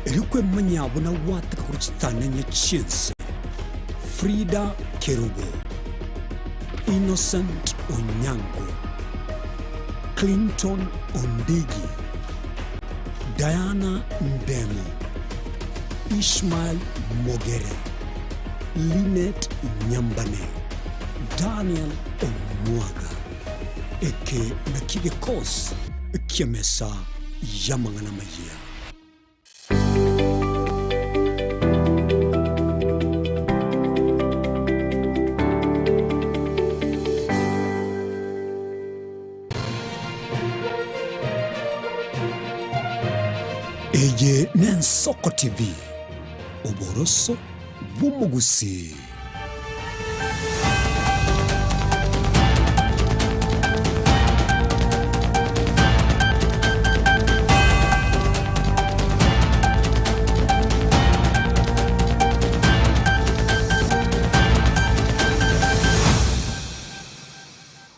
Erio kwemanya buna gwateka korwa chitanenye chi'ense, Frida Kerubo, Innocent Onyango, Clinton Ondigi, Diana Ndemo, Ishmael Mogere, Linet Nyambane, Daniel Omwaga. Eke nakio gekosi ki'emesa y'amang'ana amayia. Eye n'Ensoko TV, oboroso bw'omogusii.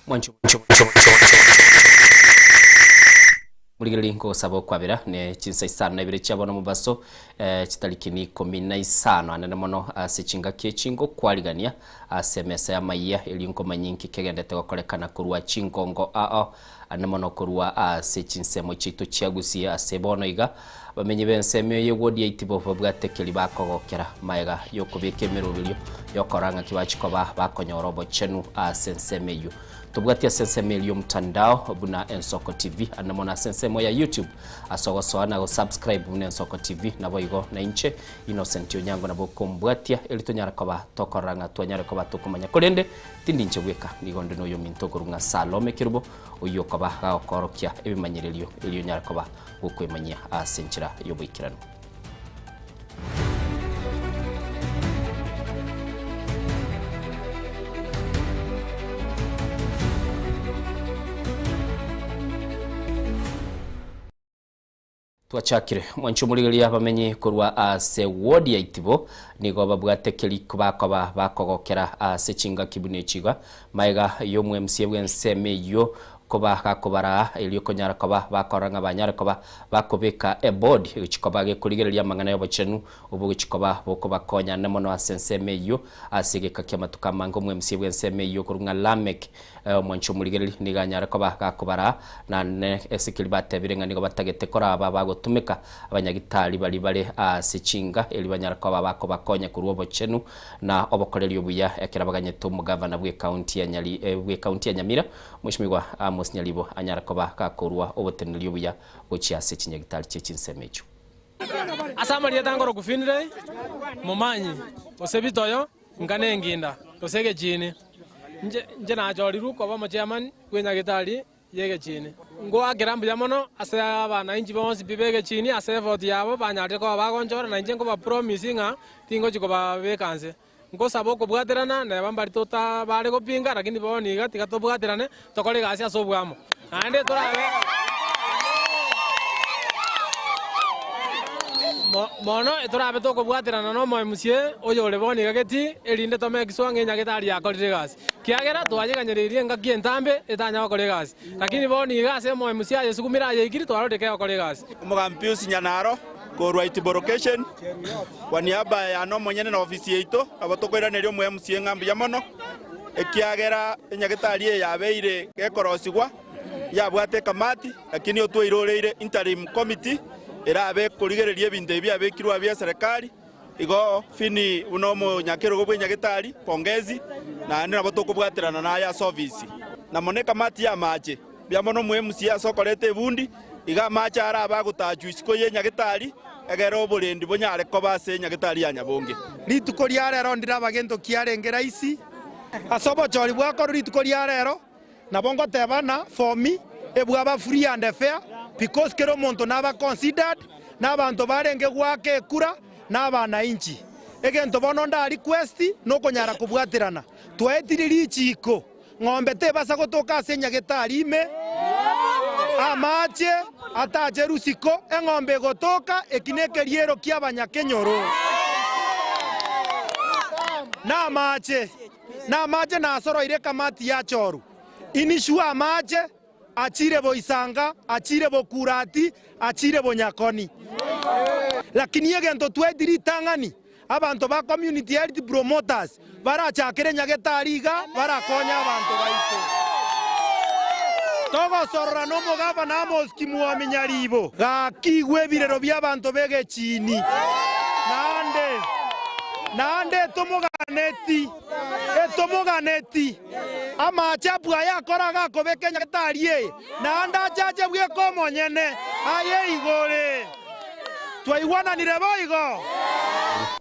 Mwancho Morigererie nkogosaba okwabera ne chinsa isano na ibere chia bono mobaso eh, chitariki ikomi na isano anene mono ase chingaki echi ngokwarigania ase emesa y'amayia erio nkomanye inki kegendete gokorekana korwa chingongo ao anene mono korwa ase chinsemo chiaito chia Gusii ase bono iga Abamenyi b'ensemo eye y'ewodi ya Itibo babwate keria bakogokera magega y'okobeka emeroberio y'okorora ng'aki bachia koba bakonyora obochenu ase ensemo eyio. Tobwati ase ensemo eria y'omotandao buna Ensoko TV ande mono ase ensemo ya YouTube ase ogosoa na gosubscribe buna Ensoko TV naboigo nainche Innocent Onyango nabo okombwatia erio tonyare koba tokorora ng'a twanyare koba tokomanya korende tindi inche bweka nigo onde noyominto okorwa ng'a Salome Kerubo oyio okoba gagokoorokia ebimanyererio erio onyare koba gokwemanyia ase enchera y'oboikeranu. Twachakire mwanche omorigereria abamenyi korwa ase ward ya Itibo nigo babwate keri bakoba bakogokera ase chingaki buna echi iga maega y'omwMCA bw'ensemo eyio Koba gakobaraa, erio konyara koba bakorora ng'a banyare koba bakobeka eboard egochia koba gekorigereria amang'ana y'obochenu obo gochia koba bokobakonya ane mono ase ensemo eyio ase egeka ki'amatuko amange. Omwemisia bw'ensemo eyio okorwa ng'a Lameck omwanchi omorigereri nigo anyare koba gakobaraa naende ase keria batebire ng'a nigo batagete koraba bagotumeka abanyagitari baria bare ase chinga erio banyare koba bakobakonya korwa obochenu na obokoreri obuya ekero baganyete omogavana bw'ecounty ya Nyali bw'ecounty ya Nyamira Mweshimiwa Amos Nyaribo anyare koba gakorua oboteneneri obuya gochia ase chinyagitari chie chinsemo echio. Ase amarieta ngoroku Finlay, Momanyi, gose Bitoyo, nka nenginda, gose egechini. Inche inche nachorirwe koba omochairman bw'enyagitari y'egechini. Ngoakera mbuya mono ase abanainchi bonsi pi b'egechini ase effort yabo banyarire koba bagonchora, na inche nkobapromise ng'a tingochi kobabeka nse. Nkosaba okobwaterana, neba mbari totabare gopinga, lakini bono iga tiga tobwaterane, tokore egasi ase oboamo, naende torabe mono torabe tokobwaterana n'omoemusie oyore bono iga geti, erinde tome kiswa ng'a enyagetari yakorire egasi. Kiagera twayeganyereirie engaki entambe etanya gokora egasi, lakini bono iga ase omoemusie ayesugumire ayeikiri twarorire kegokora egasi. Omogambi Pius Nyanaro korwa Itibo Location. Kwa niaba yane omonyene na ofisi yaito, nabo tokoiraneria omoMCA ng'a mbuya mono, ekiagera enyagetari eye yabeire gekorosigwa, yabwate ekamati, lakini otwairoreire interim committee erabe ekorigereria ebinto ebi biabekirwe abwo bia eserekari, igo Fini buna omonyakerogo bw'enyagetari, pongezi, naende nabo tokobwaterana naye ase ofisi. Na mono ekamati y'amache, mbuya mono omoMCA ase okoreta ebundi, iga amache arabe agotachwa isiko y'enyagetari, Egere oborendi bonyare koba ase enyagetari ya nyabonge. Rituko ria rero ndiraba gento kiarenge rahisi ase obochori bwakorwa rituko ria rero, nabo ngoteba na for me ebwaba free and fair because kera omonto naba considered na abanto barenge goaka ekura na abanainchi. Egento bono nda request nokonyara kobwaterana. Twaetiri richiko. Ng'ombe tebasa gotoka ase enyagetari ime, amache atache rusiko, eng'ombe egotoka, eki nekeriero ki'abanyakenyoro. Namache, namache nasoroire ekamati yachoru, inishwe amache, achire boisanga, achire bokurati, achire bonyakoni. Lakini egento twaeti ritang'ani, abanto ba community health promoters barachakere nyagetari iga barakonye abanto baito. Togosorora nomogavana Amos Kimwomi Nyaribo, gaki igwa ebirero bi'abanto b'egechiini, naende naende etomoganeti, etomoganeti. Amachapu aya akore agakobeka enyagetari eye, naende achache bweka omonyene aye igore. Twaigwananire boigo?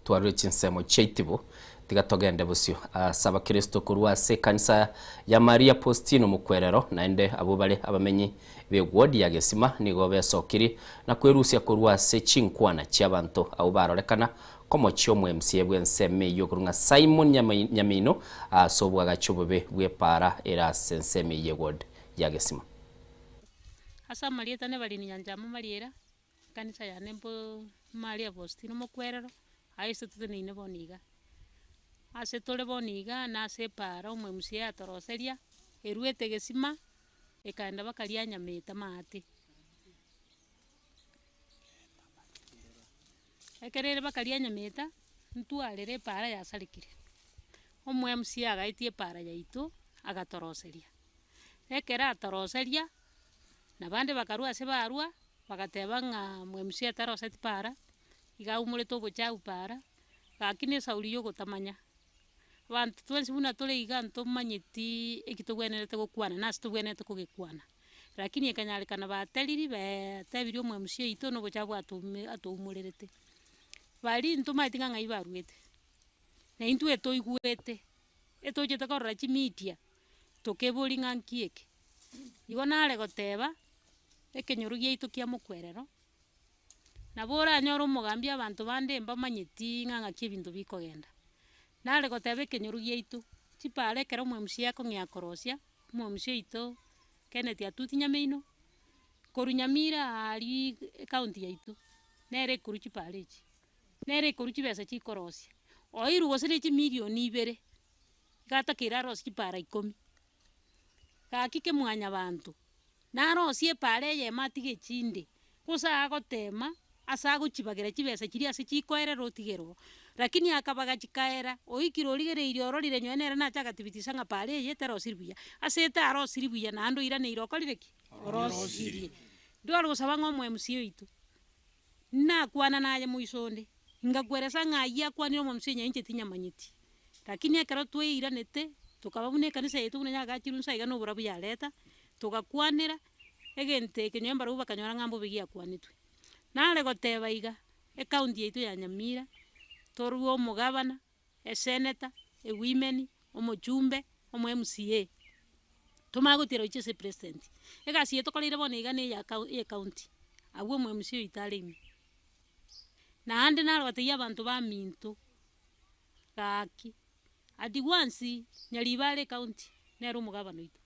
Twarure chinsemo chiaitibo, tiga togende bosio ase abakristo korwa ase ekanisa ya Maria Postino Mokwerero, naende abwo bare abamenyi b'ewodi ya Gesima nigo besokirie na kwerusia korwa ase chinkwana chi'abanto abwo barorekana komochia omoMCA bw'ensemo eyio okorwa ng'a Simon Nyamino ase obwagachi obobe bw'epaara ere ase ensemo eyio y'ewodi ya Gesima. Ase amarieta nebarini nyanchama mariera, Ekanisa yane mbo Maria Faustino Mokwerero, aye ase toteneine bono iga. Ase tore bono iga nase epaara omoMCA atoroseria, eruete gesima, ekaenda baka rianyamete amaate. Ekero ere baka rianyameta, ntwarere epaara yasarekire, omoMCA agaetia epaara yaito, agatoroseria. Ekero atoroseria, na bande bakarwa ase barwa, bagateba ng'a omoMCA taroseti paara, iga aumorete obochafu paara, lakini esauri ya ogotamanya. Abanto twensi buna tore iga ntomanyetiii eki tobwenerete gokwana na ase tobwenerete kogekwana. Lakini ekanyarekana bateriri beetebirie omoMCA oito na obochafu atoume atoumorerete. Baria ntomaeti ng'a ng'ai baruete, na intwe toigwete, etochete korora chimedia, tokeboria ng'a nki eke. Igo nare goteba, ekenyoro giaito kia mokwerero, nabo oranyore omogambi abanto bande mbamanyeti ng'a ng'aki ebinto bikogenda. Nare goteba ekenyoro giaito, chipara ekero omoMCA akong'ea korosia, omoMCA oito Kenneth Atuti Nyamino, korwa Nyamira aaria ecounty yaito, nere ekorwa chipara echi, nere ekorwa chibesa chikorosia, oirwe gose ne chimilion ibere, iga atakeire arosie chipara ikomi. Gaki kemwanyabanto, narosie epaara eyemo atige echinde, gose agotema ase agochibagera chibesa chiria ase chikoerera otigere oo. Lakini akabaga chikaera, oikire origereirie ororire nonye nere nache agatibitisa ng'a paara eye terosiri buya. Ase etarosiri buya naende oiraneire okorire ki? Orosirie. Ndware gosaba ng'a omo MCA oito, nakwana naye moiso onde, ngakweresa ng'a ayio akwanire omo MCA onye inche tinyamanyeti. Lakini ekero twairanete, tokaba buna ekanisa yaito buna yagachirwe inse aiga na oborabu yareta, togakwanera, egento eke nonye mbarabwo bakanyora ng'a mbobe giakwanetwe. Nare goteba iga, ecounty yaito ya Nyamira, torue omogabana, esenator, ewomen, omochumbe, omo MCA, tomanye gotiira gochia ase epresident. Egasi eye tokoreire bono iga na eya coun eye county, abwo omo MCA oito are ime. Naende nare gotebia abanto baminto. Gaki, Adigwansi Nyaribare Ecounty nere omogabana oito,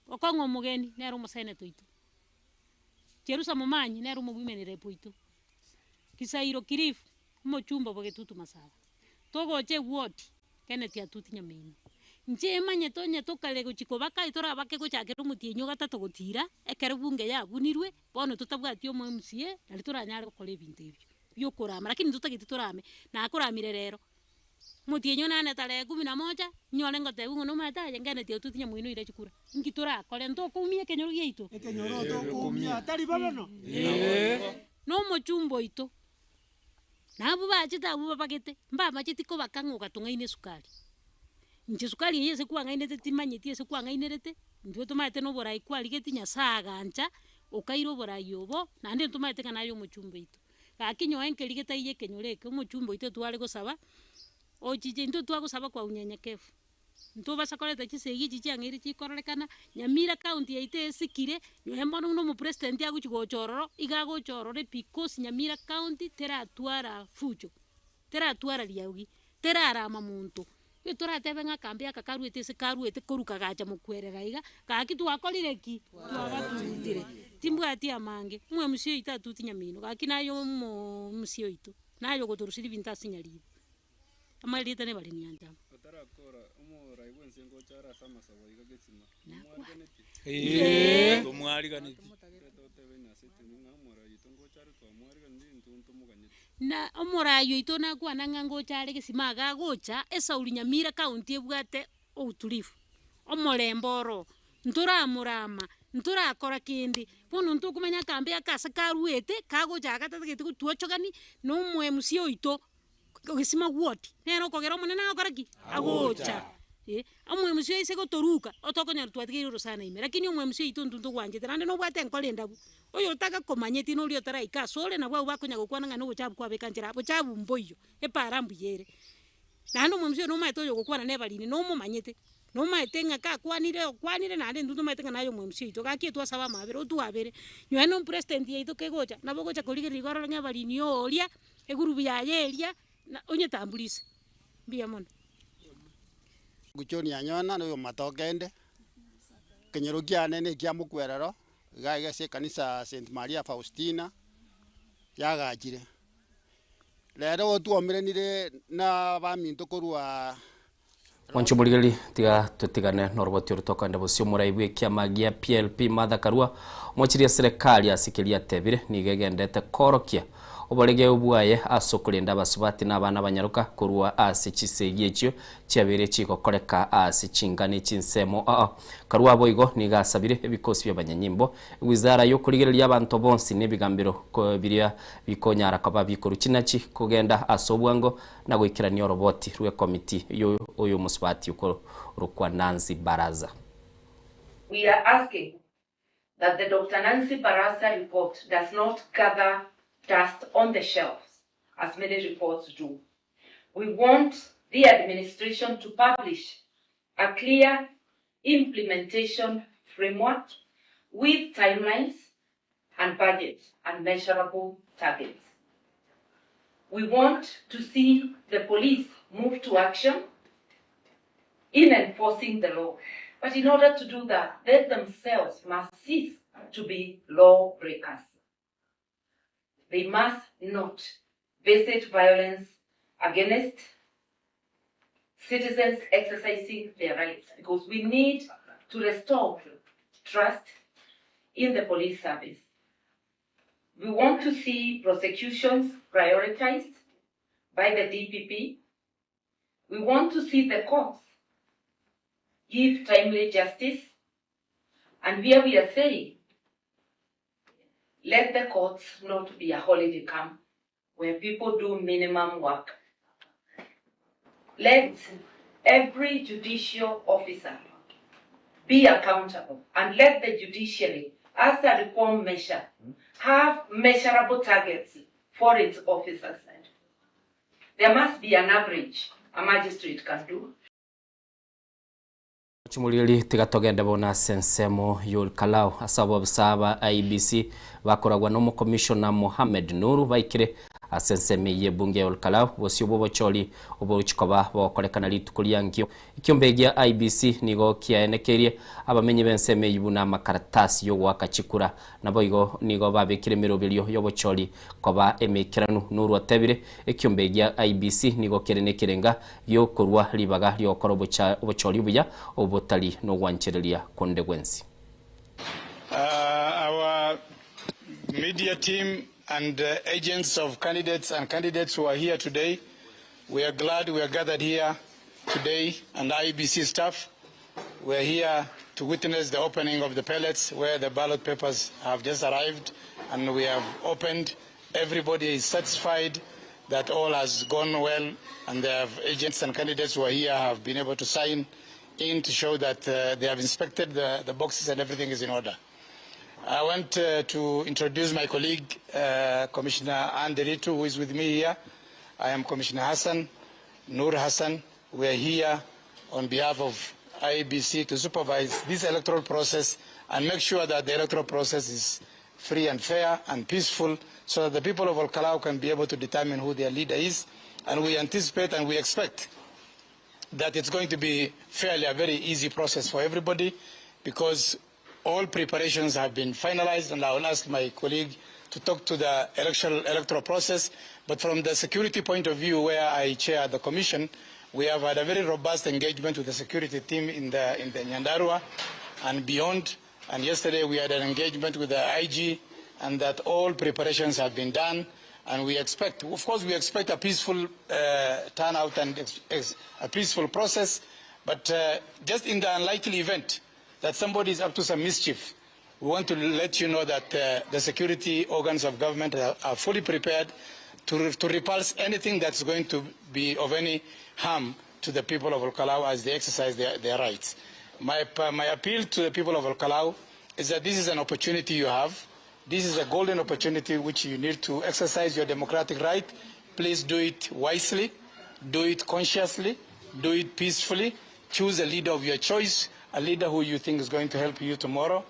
Okong'o Omogeni nere omoseneta oito, Jerusa Momanyi nere omowomen rep oito, Kisairo Kilifi omochumba bwa Getutu Masaba, togocha eward Kenneth Atuti Nyamino. Inche emanyete onye tokare gochia kobaka torabake gochakera omotienyi o gatato gotira, ekero bunge yabunirwe, bono totabwati omo MCA nari toranyare gokora ebinto ebio. Biokorama, lakini ntotageti torame, nakoramire rero, omotienyi one ane tarehe kumi na moja, inyore ngotebiwa ng'a nomanyete aye ngeneti otwe tinya moino oire chikura. Inki torakore? Ntokoumia ekenyoro giaito? Ekenyoro tokoumia, tari bobe no? Na omochumba oito, na abwo bachete abwo babagete, mbamacheti kobaka ng'a ogatong'aina esukari. Inche sukari eyio ase kwang'ainete timanyeti ase kwang'ainerete, intwe tomaete na oborai kwarigetie Nyasaye agancha, okaira oborai obo, naende ntomaete ng'a naye omochumba oito. Gaki nyoe nkeri getaiyo ekenyoro eke, omochumba oito tware gosaba, ochiche intwe twagosaba kwa unyenyekevu, ntobasa koreta chisegi echi chiang'eire chikororekana, Nyamira county yaito esikire, nonye bono buna omopresident agochi gocha ororo, iga agocha ororo because Nyamira county teratwara fujo, teratwara riaugi, terarama monto. Ekio toratebe ng'a akambe aka karuete ase karuete korwa kagacha mokwerera iga, gaki twakorire ki? Twabaturutire. Timbwati amange, omwemusi oito atuti nyamino, gaki naye omoo omusia oito, naye ogotoruseria ebinto ase nyaribo. Amarieta nebare nianchama. Otarakora omorai bwensi ngocha are ase amasabo iga gesima. Nakwana. Nomwariganetie? Totebe ase etimi ng'a omorai oito ngocha. Ngocha are twamwariganirie intwe ntomoganyete. Na omorai oito nakwana ng'a ngocha are gesima iga agocha, esauri Nyamira county ebwate outulivu, omorembe oro, ntoramorama, ntorakora kende, bono ntokomanya akambe aka ase karuete, kagocha iga tatagete gotwochogani, na omo MC oito, gesima ward, nere okogera omonene agokora ki? Agocha eh, omo MC aise gotoruka, otokonyora twatigeire orosana ime, lakini omo MC oito intwe ntogwanchete naende nobwate enkoro endabu, oyo otagakomanyeti na oria otaraika asore nabwo abwo bakonya gokwana ng'a na obochafu kwabeka nchera bochafu mboiyo, epara mbuya ere. Naende omo MC oyo nomaete oyo ogokwana neba rinde nomomanyete, nomaete ng'a kakwanire okwanire naende intwe tomaete ng'a naye omo MC oito, gaki etwasaba amabera otwabere, nonye na omopresident yaito kegocha, nabo ogocha korigereria igo orore ng'a ebarini oria, egurubu yaye eria, na onyetamburise, mbuya mono. John Anyona na oyo matoke ende, ekenyoro kiane na ekia mokwerero, iga iga ase ekanisa St Maria Faustina, yagachire. Rero otwomeranire na abaminto korwa. Mwanche omorigereria, tiga totigane noroboti oro tokoenda bosio omorai bw'ekiama gia PLP Martha Karua omochirie eserekari ase keria atebire nigo egendete koorokia oboregeu bwaye ase okorenda abasubati na abana abanyaroka korwa ase chisegi echio chiabeire chigokoreka ase chinga ne chinsemo oo. Karua boigo nigo asabire ebikosi bi'abanyanyimbo Ewizara y'okorigereria abanto bonsi na ebigambero biria bikonyara koba bikorwa chinachi kogenda ase obwango na goikerania oroboti rw'ekomiti y'oyomosubati okorokwa Nancy Baraza. We are asking that the Doctor Nancy Baraza report does not gather dust on the shelves as many reports do. We want the administration to publish a clear implementation framework with timelines and budget and measurable targets. We want to see the police move to action in enforcing the law. But in order to do that, they themselves must cease to be lawbreakers. They must not visit violence against citizens exercising their rights because we need to restore trust in the police service. We want to see prosecutions prioritized by the DPP. We want to see the courts give timely justice. And here we are saying, let the courts not be a holiday camp where people do minimum work. Let every judicial officer be accountable and let the judiciary, as a reform measure, have measurable targets for its officers. There must be an average a magistrate can do. Chimorigereria tiga togende bono ase ensemo y'Olkalau ase abobisa ba IEBC bakoragwa na omokomishona Mohamed Nuru baikire ase ensemo eyio y'ebunge ya Olkalau bosio bw'obochori obogochi koba bogokorekana rituko ria nkio. Ekiombe gia IEBC nigo kiaenekeirie abamenyi b'ensemo eyio buna amakaratasi y'ogoaka chikura Naboigo nigo babekire emeroberio y'obochori koba emeikeranu. Nuru otebire, Ekiombe gia IEBC nigo kere nekerenga gi'okorua ribaga ri'ogokora obochori obuya obotari nogwanchereria konde gwensi. Our media team and agents of candidates and candidates who are here today, we are glad we are gathered here today and IEBC staff. We are here to witness the opening of the pellets where the ballot papers have just arrived and we have opened. Everybody is satisfied that all has gone well and the agents and candidates who are here have been able to sign in to show that uh, they have inspected the, the boxes and everything is in order. I want uh, to introduce my colleague, uh, Commissioner Anderitu, who is with me here. I am Commissioner Hassan, Nur Hassan. We are here on behalf of IEBC to supervise this electoral process and make sure that the electoral process is free and fair and peaceful so that the people of Olkalou can be able to determine who their leader is. And we anticipate and we expect that it's going to be fairly a very easy process for everybody because all preparations have been finalized and I will ask my colleague to talk to the electoral, electoral process. But from the security point of view, where I chair the commission, we have had a very robust engagement with the security team in the, in the Nyandarua and beyond. And yesterday we had an engagement with the IG and that all preparations have been done and we expect, of course we expect a peaceful uh, turnout and a peaceful process, but uh, just in the unlikely event that somebody is up to some mischief, we want to let you know that uh, the security organs of government are, are fully prepared to, to repulse anything that's going to be of any harm to the people of Olkalau as they exercise their, their rights. My, my appeal to the people of Olkalau is that this is an opportunity you have. This is a golden opportunity which you need to exercise your democratic right. Please do it wisely, do it consciously, do it peacefully. Choose a leader of your choice, a leader who you think is going to help you tomorrow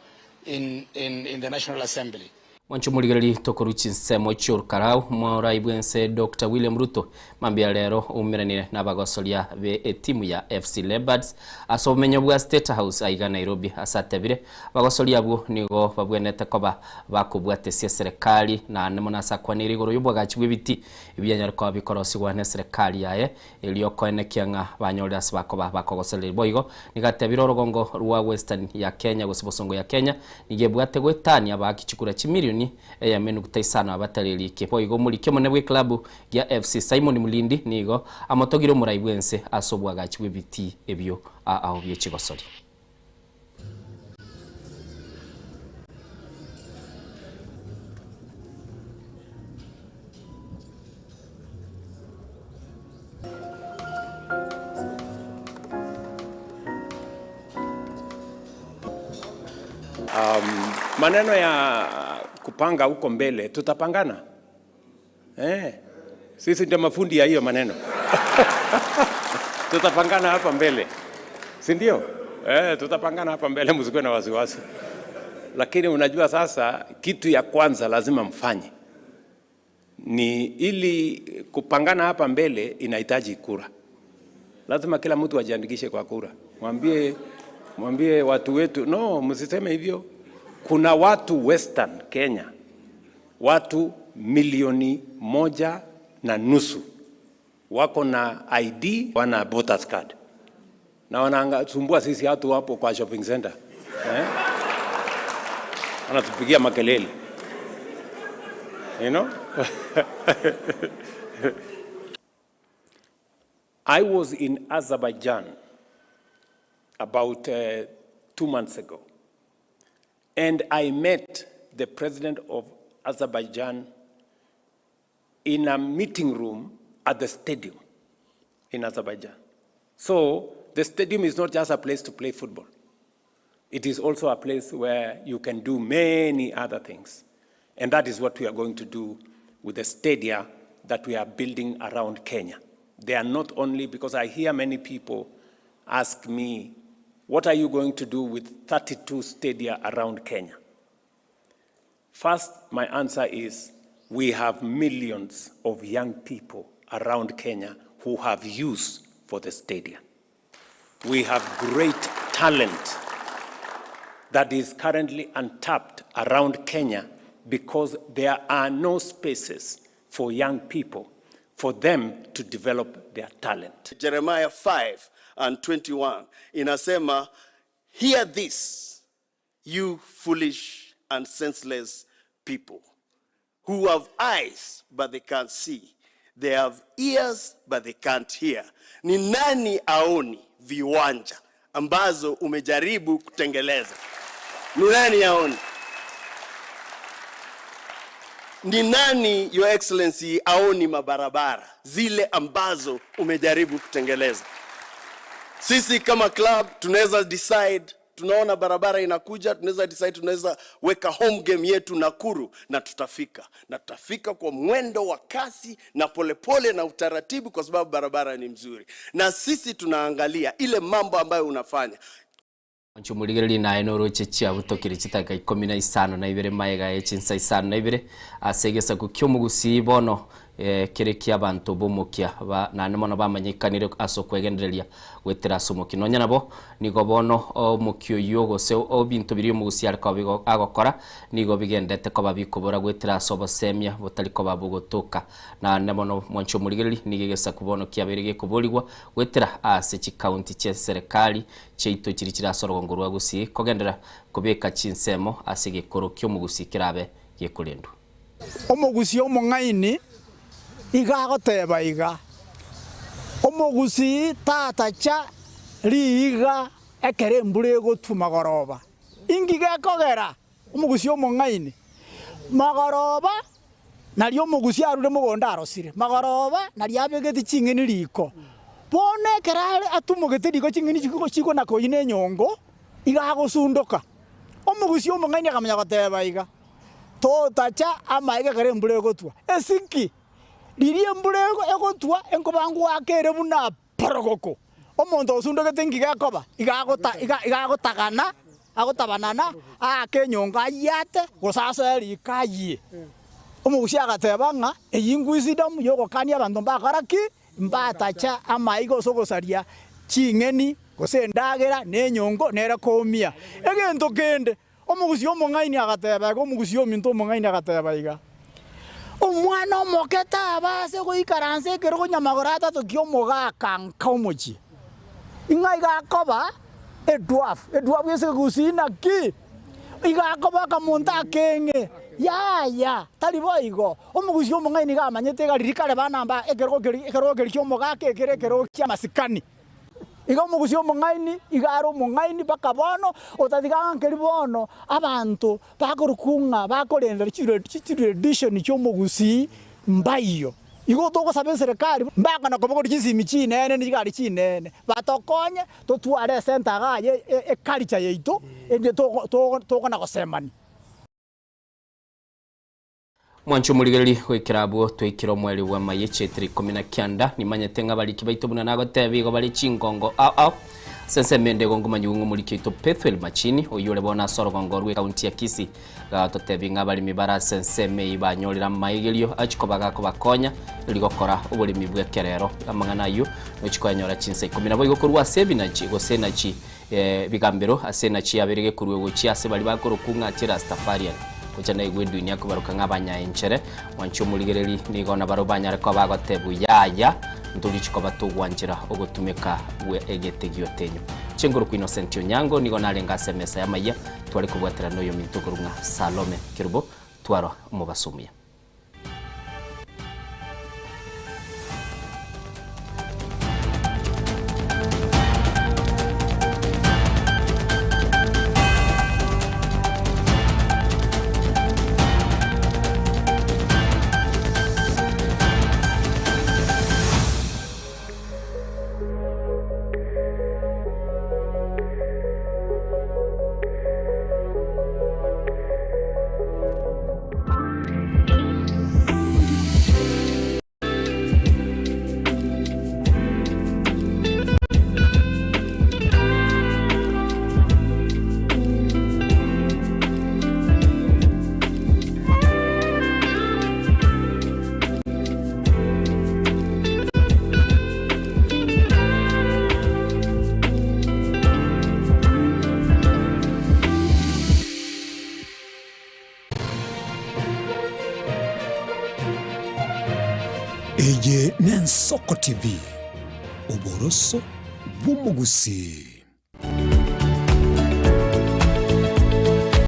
in, in, in the National Assembly. Mwanche omorigereria tokorwa chinsemo chi'Olkalau, Omorai bw'ense Doctor William Ruto mambia rero oumeranire nabagosoria be etimu ya FC Leopards ase obomenyo bwa State House aiga Nairobi ase atebire abagosoria abwo nigo babwenerete koba bakobwatesia eserekari naende mono ase akwanire igoro y'obwagachi bw'ebiti ebianyare koba bikorosigwa neserekari yaye erio koenekia ng'a banyorire ase bakoba bakogosereria. Boigo nigo atebire orogongo rwa Western ya Kenya gose bosongo ya Kenya nigo ebwate goetania abaaki chikura chimilioni eyemo enuguta isano abatarerike. Boigo omoriki omonene bw'eklabu gia FC Simon Mulindi nigo amotogire omorai bw'ense ase obwagachi bw'ebitii ebio ao bie chigosori. Um, maneno ya kupanga huko mbele tutapangana. Eh, sisi ndio mafundi ya hiyo maneno tutapangana hapa mbele, si ndio? Eh, tutapangana hapa mbele, msikuwe na wasiwasi. Lakini unajua sasa, kitu ya kwanza lazima mfanye ni ili kupangana hapa mbele inahitaji kura. Lazima kila mtu ajiandikishe kwa kura, mwambie mwambie watu wetu, no, msiseme hivyo. Kuna watu Western Kenya, watu milioni 1.5 wako na ID, wana voters card na wanasumbua sisi watu hapo kwa shopping center eh? Wanatupigia makelele you know? I was in Azerbaijan about 2 months ago, and I met the president of Azerbaijan in a meeting room at the stadium in Azerbaijan. So the stadium is not just a place to play football. It is also a place where you can do many other things. And that is what we are going to do with the stadia that we are building around Kenya. They are not only, because I hear many people ask me, what are you going to do with 32 stadia around Kenya? First, my answer is, we have millions of young people around Kenya who have use for the stadia. We have great talent that is currently untapped around Kenya because there are no spaces for young people for them to develop their talent. Jeremiah 5 and 21 inasema, hear this, you foolish and senseless people who have eyes but they can't see, they have ears but they can't hear. Ni nani aoni viwanja ambazo umejaribu kutengeleza? Ni nani aoni? Ni nani, Your Excellency, aoni mabarabara zile ambazo umejaribu kutengeleza? Sisi kama club tunaweza decide, tunaona barabara inakuja, tunaweza decide, tunaweza weka home game yetu Nakuru na tutafika, na tutafika kwa mwendo wa kasi na polepole na utaratibu, kwa sababu barabara ni mzuri, na sisi tunaangalia ile mambo ambayo unafanya. Mwanche omorigereria naye noroche chiabutokire chitaka 15 maega ye chinsa 52 ase egesaku ki'omogusii bono eh, kere ki'abanto b'omokia ba naende mono bamanyekanire ase okwegendereria goetera ase omokia. Nonya nabo nigo bono omokia oyio gose ebinto biria omogusii are koba bigo agokora nigo bigendete koba bikobora goetera ase obosemia botari koba bogotoka. Naende mono mwanche omorigereria nigo egesaku bono kiabeire gekoborigwa goetera ase chikaunti chia eserekari chiaito chiria chire ase orogongo rwa Gusii kogenderera kobeka chinsemo ase egekoro ki'omogusii kerabe gekorendwa. Omogusii omong'aini iga agoteba iga, Omogusii tatacha riiga ekero embura egotwa magoroba. Inki gekogera omogusii omong'aini magoroba nario omogusii arure mogondo arosire, magoroba nario abegete ching'eni riko. Bono ekero are atumogete riko ching'eni chikona koyia nenyongo, iga agosundoka. Omogusii omong'aini akamanya goteba iga. Totacha amaiga ekero embura egotwa. Esiki riria embura egotwa enkobangoaka ere buna porogoko. Omonto osundogete inki gekoba? Iga agota iga iga agotagana agotabanana aake enyongo ayiate gose asoe riko ayie. Omogusia agateba ng'a eyio wisdom yogokania abanto mbakora ki? Mbatacha amaiga gose ogosaria ching'eni gose endagera na enyongo nere koumia. Egento kende Omogusii omong'aini agateba iga, omogusii ominto omong'aini agateba iga, Omwana omoke tabaase goikaransa ekerogo nyamagoro atato ki'omogaka nka omochie. Ing'a iga akoba edwarf, edwarf ase ekegusii naki? Iga akoba akamonto akeng'e. Yaya, tari boigo. Omogusii omong'aini iga amanyete iga riria kare bana mba ekerogo keria ekerogo keria ki'omogaka ekere ekerogo ki'amasikani. Iga omogusii omong'aini iga are omong'aini mpaka bono, otatiga ng'a nkeri bono abanto bakorokwa ng'a bakorenda chitradition chi'omogusii mbaiyo. Igo togosaba eserekari mbakana kobogoria chisimi chinene ne chigari chinene, batokonye totware esenta iga aye eculture yaito ende tokona gosemania. Mwanche omorigereria goikera abwo twaikire omoerio bw'amaye chietera 19, nimanyete ng'a abariki baito buna nagoteba igo bare chingongo ao ao. Ase ensemo ende igo ngomanyigwe ng'a omoriki oito Pethuel Machini oyio ore bono ase orogongo rw'ekaunti ya Kisii gagototebia ng'a abaremi bare ase ensemo eyio banyorire amaigerio achia koba gakobakonya erio gokora oboremi bw'ekerero. Amang'ana ayio nochia koyanyora chinsa ikomi naboigo korwa ase ebinachi gose enachi Ebigambero ase enachi yabere gekorua gochia ase baria bakorokwa ng'a Chirastafarian, gocha naigwe edunia kobaroka ng'a abanyaenchere. Mwanche omorigereri, nigo nabarabwo banyare koba bagotebwa yaya, ntorichi koba togwanchera ogotumeka gwe egete giotenyo. Chinguru Innocent Onyango nigo narenge ase emesa y'amayia, tware kobwaterana noyominto okorwa ng'a Salome Kerubo, twara omobaso omuya. Eye n'Ensoko TV, oboroso bw'omogusii.